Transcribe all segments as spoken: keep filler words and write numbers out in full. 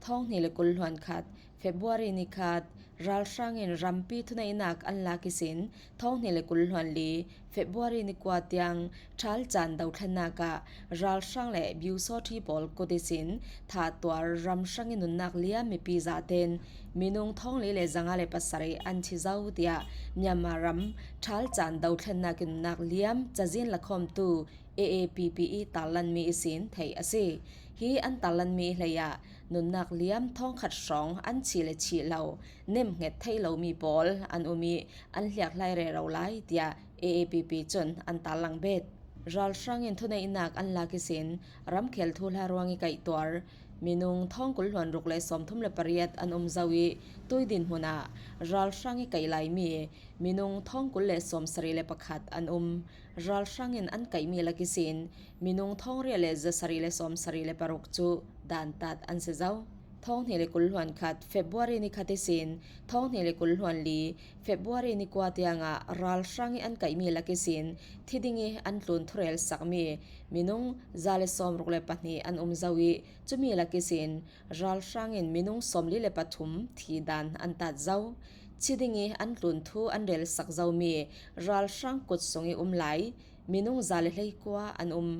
Thawng hnih le kul hluan khat, February ni khat, ralhrang in rampi thuneihnak an lak ihsin, thawng hnih le kul hluan li, February ni kua tiang, ṭhal caan dothlennak ah ralhrang le biusawṭhi pawl kut ihsin thahtuar ram hrang i nunnak liam mipi zaten minung thawng li le zanga le pasarih an thi zo, tiah Myanmar ram ṭhal caan dothlennak i nunnak liam cazin lakhawmtu A A P P i tarlanmi ihsin theih a si. Hi an tarlanmi hleiah nunnak liam thawng khat hrawng an chih le chih lo, nemhnget theih lomi pawl an um i an hliakhlai rero lai, tiah A A P P cun an tarlang bet. Ralhrang in thuneihnak an lak ihsin ramkhel thuhla ruang i kaihtuar minung thawng kul hluan ruk le sawmthum le pariat an um zo i tui dinhmun ah ralhrang i kaih laimi minung thawng kul le sawmsarih le pakhat an um. Ralhrang in an kaihmi lak ihsin minung thawng riat le zasarih le sawmsarih le paruk cu dantat an si zo. Thawng hnih le kul hluan khat February ni khat ihsin thawng hnih le kul hluan li February ni kua tiangah ralhrang i an kaihmi lak ihsin thi ding i an tlun thurel sakmi minung za le sawmruk le pahnih an um zo i cumi lak ihsin ralhrang in minung sawmli le pathum thi dan an tat zo. Thi ding i an tlun thu an rel sak zomi ralhrang kut sung i um lai minung za le hleikua an um.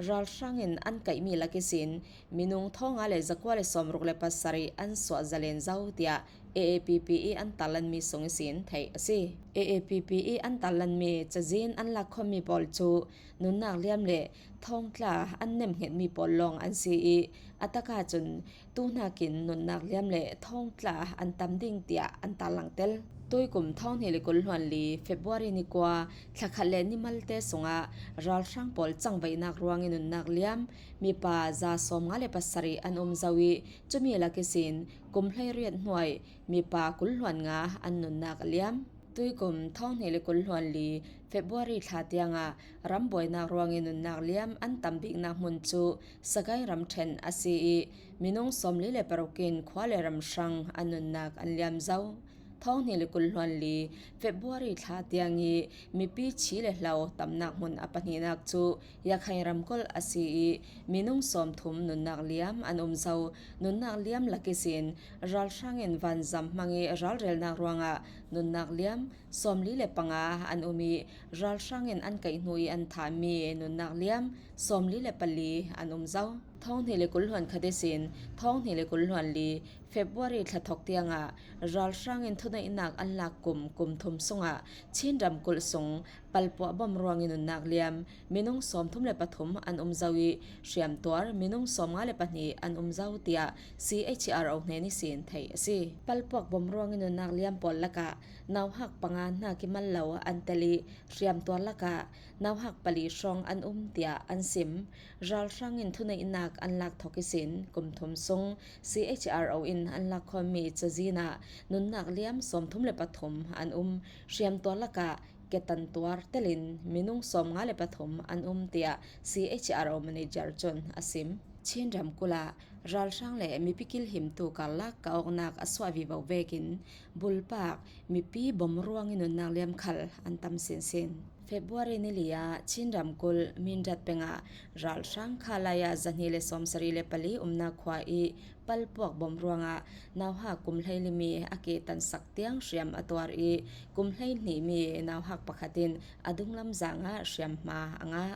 Ralhrang in an kaihmi lak ihsin minung thawng nga le zakua le sawmruk le pasarih an suah zalen zo, tiah A A P P i an tarlanmi sung ihsin theih a si. A A P P i an tarlanmi cazin an lakkhawmmi pawl cu nunnak liam le thawngtla an nemhngetmi pawl lawng an si i a takah cun tuhnakin nunnak liam le thawngtla an tam ding, tiah an tarlang tel. Tuikum thawng hnih le kul hluan li February ni kua thlakhat le ni malte sungah ralhrang pawl cangvaihnak ruang i nunnak liam mipa za sawmnga le pasarih an um zo i cumi lak ihsin kum hleiriat hnuai mipa kul hluan nga an nunnak a liam. Tuikum thawng hnih le kul hluan li February thla tiangah ram buainak ruang i nunnak liam an tam biknak hmun cu Sagaing ramṭhen a si i minung sawmli le paruk in khua le ram hrang an nunnak an liam zo. Thawng hnih le kul hluan li February thla tiang i mipi thi le hlo tamnak hmun a pahnihnak cu Rakhine ramkulh a si i minung sawmthum nunnak liam an um zo. Nunnak liam lak ihsin ralhrang in vanzam hmang i ralrelnak ruangah nunnak liam sawmli le panga an um i ralhrang in an kaih hnu i an thahmi nunnak liam sawmli le pali an um zo. Thawng hnih le kul hluan khat ihsin thawng hnih le kul hluan li February thla thawk tiangah ralhrang in thuneihnak an lak kum, kum thum sungah Chin ramkulh sung palpuah bom ruang i nunnak liam minung sawmthum le pathum an um zo i hriamtuar minung sawmnga le pahnih an um zo, tiah C H R O hnen ihsin theih a si. Palpuak bom ruang i nunnak liam pawl lakah nauhak panga hnak i mal lo an tel i hriamtuar lakah nauhak pali hrawng an um, tiah an sim. Ralhrang in thuneihnak an lak thawk ihsin kum thum sung C H R O in an lakkhawmmi cazin ah nunnak liam sawmthum le pathum an um. Hriamtuar lakah ketan tuar telin minung sawmnga le pathum an um, tiah C H R O manager cun a sim. Chin ramkulh ah ralhrang le mipi kilhimtu karlak ka awknak a suah vivo vekin bulpak mipi bom ruang i nunnak liam khal an tam sinsin. February ni li ah Chin ramkulh Mindat peng ah ralhrang khalai ah zahnih le sawmsarih le pali umnak khua i palpuak bom ruangah nauhak kum hleili mi a ke tansak tiang hriam a tuar i kum hleihnih mi nauhak pakhat in a dunglam zang ah hriamhma a ngah.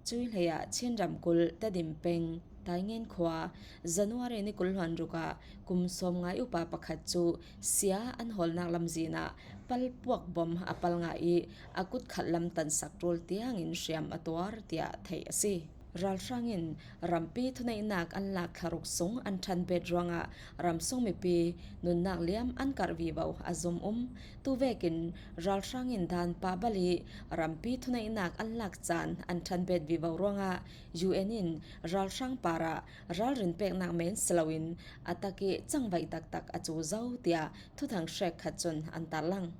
Cui hleiah Chin ramkulh Tedim peng Taingen khua January ni kul hluan ruk ah kum sawmnga i upa pakhat cu sia an hawlnak lamzin ah palpuak bom a pal ngah i a kut khat lam tansak ṭul tiangin hriam a tuar, tiah theih a si. Ralhrang in rampi thuneihnak an lak thla ruk sung an ṭhanpet ruangah ramsung mipi nunnak liam an karh vivo a zum um. Tuvekin ralhrang in dan pah bal i rampi thuneihnak an lak caan an ṭhanpet vivo ruangah U N in ralhrang parah ralrin peknak men si loin a tak i cangvaih taktak a cu zo, tiah thuthang hrek khat cun an tarlang.